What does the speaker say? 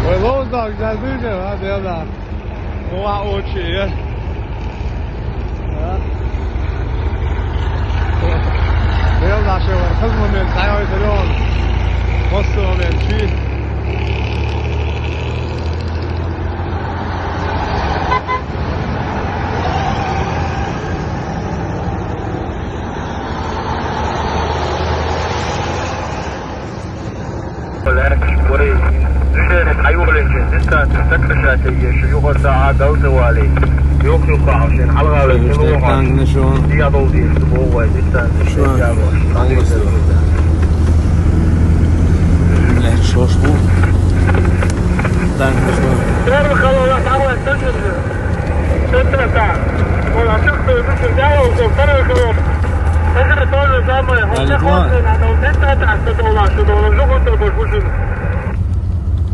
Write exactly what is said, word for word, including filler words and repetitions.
Вай ловза дог зазыжа, а, дела. Ну, а очи, я. А? Дела, шо вар, хаз момент, ай, ой, салон. Хос момент, чи. Düşeni hayal için, cistan, cistan köşe teyye, şu yukarıda adal tevali. Yok, yok, şen halgalı, Tank nişan. Diye dol diye, bu vay, cistan. Şu an. Anlaşıldı. Millet şoş bu. Tank nişan. Doğru kalıyorlar, tamam, sen. Sen de sen. Ulan çok sevdim, güzel olsun, sen öyle olsun. Sen de doğru zaman, hoşça kalsın, adam, sen de sen, sen de ulan, şu doğru, şu kurtar, boş, boşun.